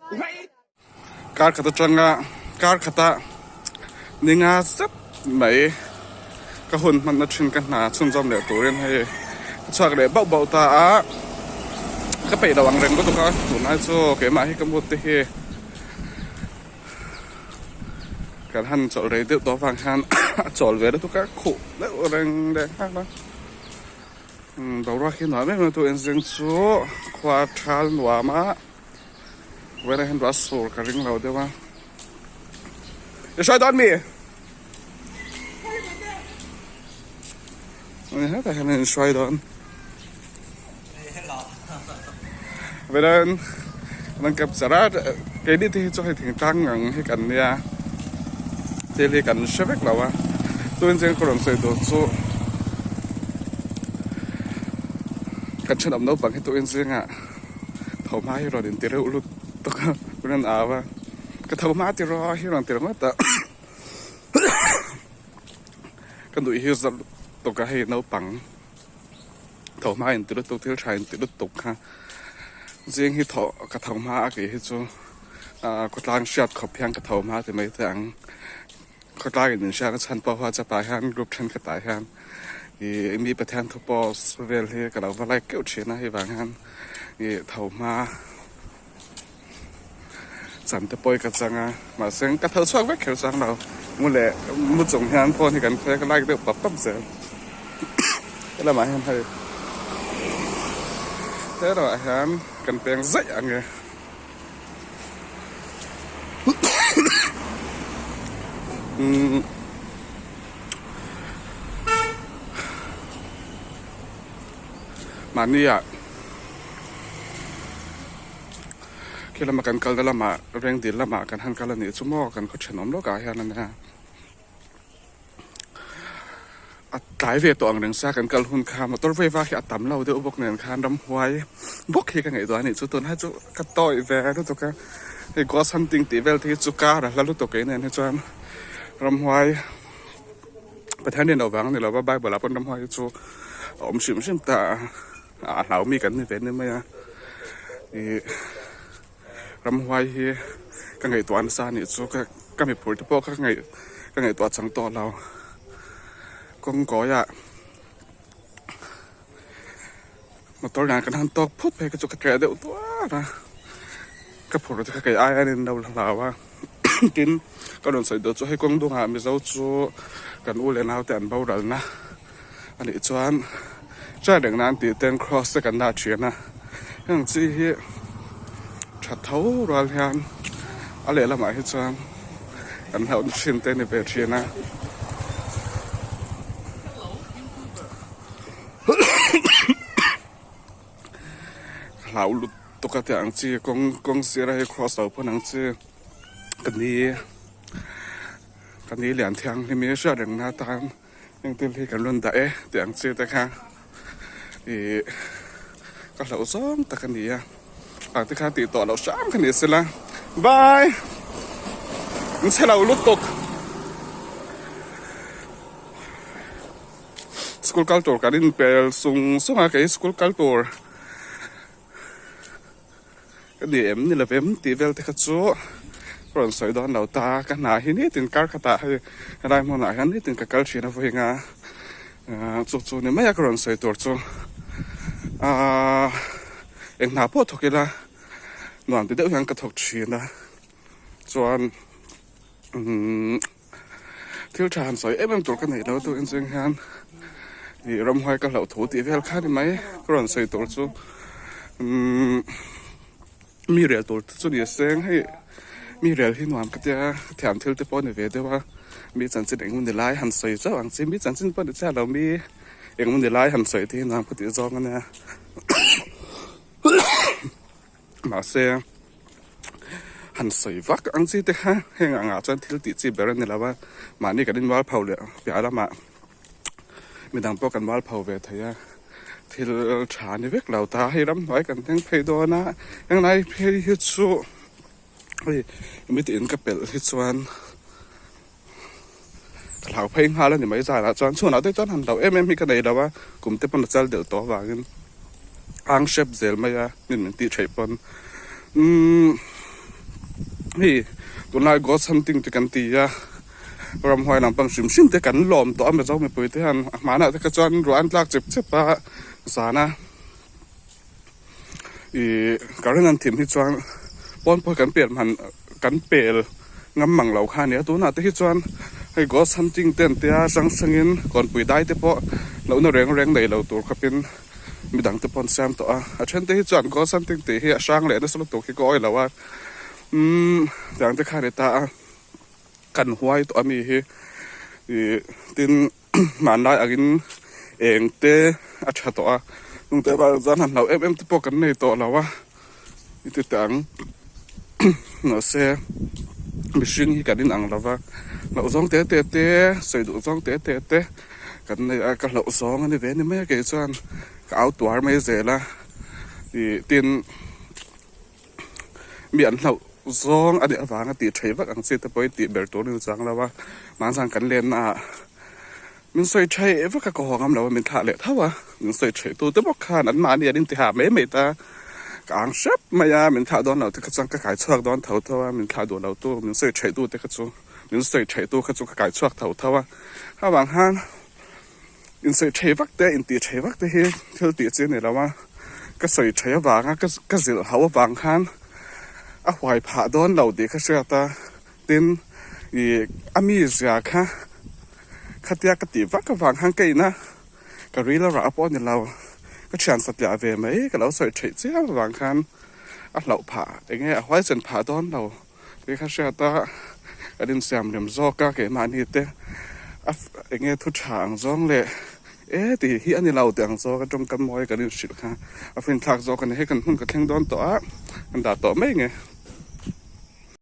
Kar khat atanga kar khata ninga zet mai ka hun hmanna thin ka hna chhunzawm leh turin hei ka chhuak leh bauh bauh ta a, ka peih lo ang reng lutuk a tunlai chu keimah hi ka mood te hi kan han chawlh rei deuh tawh avang hian a chawl ve lutuk a khuh deuh reng leh nghal a. Boruak hi nuam em em a tu enzing chu khua thal nuam a. Vawiinah hian ruah sur ka ring lo deuh a. I hruai dawn mi? Ani hetah hian in hruai dawn. Vawiin an capture a keini te hi chu hei thingtlang ang hi kan nia thil hi kan hre vek lo a tun chian ka rawn sawi tur chu kan thenawm naupang hi tuin zingah. Tho hma hi rawn inti reuh lut tawk a, rawn au a, ka tho hma ti rawh hi rawn ti ringawt a, ka nuih hi zawt lutuk a hei naupang tho hma inti lutuk thil tha inti lutuk kha zing hi thaw ka tho hma a kei hi chu ah khawtlang hriat khawp hian ka tho hma ti mai teh ang khawtlang in min hriat a chhan pawh WhatsApp ah hian group thenkhat ah hian ih mi Pathian thu post vel hi ka lo va like keuh thin a hei vang hian ih tho hma chan te pawh hi ka chang a mahse ka tho chhuak vek kher chang lo mu leh mu chung hian phone hi kan khawi a ka like deuh pap pap zel helamah hian hei helamah hian kan peng zaih ang e. Mahnia khi lama kan kalna lamah Rengdil lamah kan han kal a nih chu maw kan khaw thenawm lawkah hian a nia. A tlai ve tawh ang reng sa kan kal hun kha motor vei vak hi a tam lo deuh bawk nen khan ramhuai bawk hi ka ngaihtuah a nih chu tunlai chu ka tawih ve lutuk a hei ghost hunting tih vel te hi chu kar a hla lutuk ei nen hi chuan ramhuai Pathian rin loh vang a ni lo va bible ah pawn ramhuai hi chu a awm hrim hrim ta a a hlau mi kan ni ve ni mai a ih ramhuai hi ka ngaihtuah nasa a nih chu ka ka miphur te pawh kha ka ngaih ka ngaihtuah chang tawh lo kawng kawiah motor nen kan han tawk phut phei kha chu ka tleh deuh tuar a ka phur te kha kei ai an in lo hlau a tin ka rawn sawi duh chu hei kawng dungah mizo chu kan u leh nau te an boral na a nih chuan try reng nan tih ten cross te kan dah thin a heng chi hi tha tho rual hian a lehlamah hi chuan kan hlauhna thin te a ni ve thin a. Hlau lutuk a tih ang chi kawng kawng sira hi cross lo pawn ang chi ka ni ka ni lian thianghlim hi hriat reng na atan. Engtin hi kan rawn dah e tih ang chi te kha ih ka hlauh zawng tak a ni a ah te khan tih tawh loh hram kha ni sela bye an chhe lo lutuk school kal tur kan inpel sung sung a kei school kal tur Ka ni em ni lovem tih vel te kha chu ka rawn sawi dawn lo ta, ka hna hi nitin kar khatah hei helai hmunah hian nitin ka kal thin a vawiinga chu chu ni mai a ka rawn sawi tur chu ahh eng hna pawh thawk ila nuam ti deuh hian ka thawk thin a chuan umm thil tha han sawi em em tur ka neih lo tur incheng hian ih ramhuai ka hlauh thu tih vel kha ni mai ka rawn sawi tur chu umm mi rel tur te chu ni seng hei mi rel hi nuam ka tia thiam thil te pawh a ni ve deuh a mi chanchin eng emaw ni lai han sawi zauh ang chi mi chanchin pawh ni chiah lo mi eng emaw ni lai han sawi te hi nuam ka tih zawng a nia mahse. Han sawi vak ang chi te kha heng angah chuan thil tih chi ber a ni lo a, mahni kan inmual pho leh piah lamah midang pawh kan mual pho ve thei a, thil tha ni vek lo ta hei ramhnuai kan thleng phei dawn a, henglai phei hi chu hei mitin ka pelh hi chuan ka hlau phei nghal a ni mai zanah chuan chhunah te chuan han hlauh em em hi ka nei lo a kum te pawn a chal delh tawh avangin ang hrep zel mai a min min tih theih pawn umm. Hei tunlai ghost hunting te kan ti a, ramhuai lampang hrim hrim te kan lawm tawh a Mizo mipui te hian a hmanah te kha chuan ruah an tlak chep chep a zan a ih current an thim hi chuan pawn pawh hi kan pel hman kan pel ngam mang lo kha a ni a tunah te hi chuan hei ghost hunting te an tia hrang hrangin kawnpui dai te pawh lohna reng reng nei lo tur khawpin. Midang te pawh an siam tawh a, a then te hi chuan ghost hunting tih hi a hrang leh nasa lutuk hi ka awih lo a, umm tiang te kha a ni ta a, kan huai tawh a mi hi ih tin hmanlai angin eng te a tha tawh a, nung te erawh chuan han hlauh em em te pawh kan nei tawh lo a. I ti teh ang mahse mihring hi kan inang lo va hlauh zawng te te te sawi duh zawng te te te kan nei a ka hlauh zawng a ni ve ni mai a kei chuan ka au tuar mai zel a ih tin mi an hlauh zawng a nih avanga tih theih vak ang chi te pawh hi tih ber tur a ni chuang lo a mahse kan lenna ah. Min sawi theih vak a ka haw ngam lo a, min thlah leh tho a, min sawi theih tu te bawk khan an mahni an inti ha mai mai ta, ka ang hrep mai a, min thlah dawn lo te kha chuan ka kai chhuak dawn tho tho a, min thlah duh lo tu min sawi theih tu te kha chu min sawi theih tu kha chu ka kai chhuak tho tho a, kha vang khan insawi thei vak te intih thei vak te hi thil tih chi a ni lo a, ka sawi theih avanga ka zilh ho avang khan a huai phah dawn lo tih ka hriat a. Tin, ih a mi zia kha khatia ka tih vak avang khan ka ina ka ril a rah pawh a ni lo, ka thian satliah ve mai ka lo sawi theih chiam avang khan a hlauh phah eng nge a huaisen phah dawn lo tih kha hriat a kan insiam rem zawk a keimahni te a eng nge thu tha ang zawng leh e tih hi a ni lo tih ang zawng a tawngkam mawi kan inhrilh kha a finthlak zawk a ni. Hei kan hmun ka thleng dawn tawh a, kan dah tawh mai nge.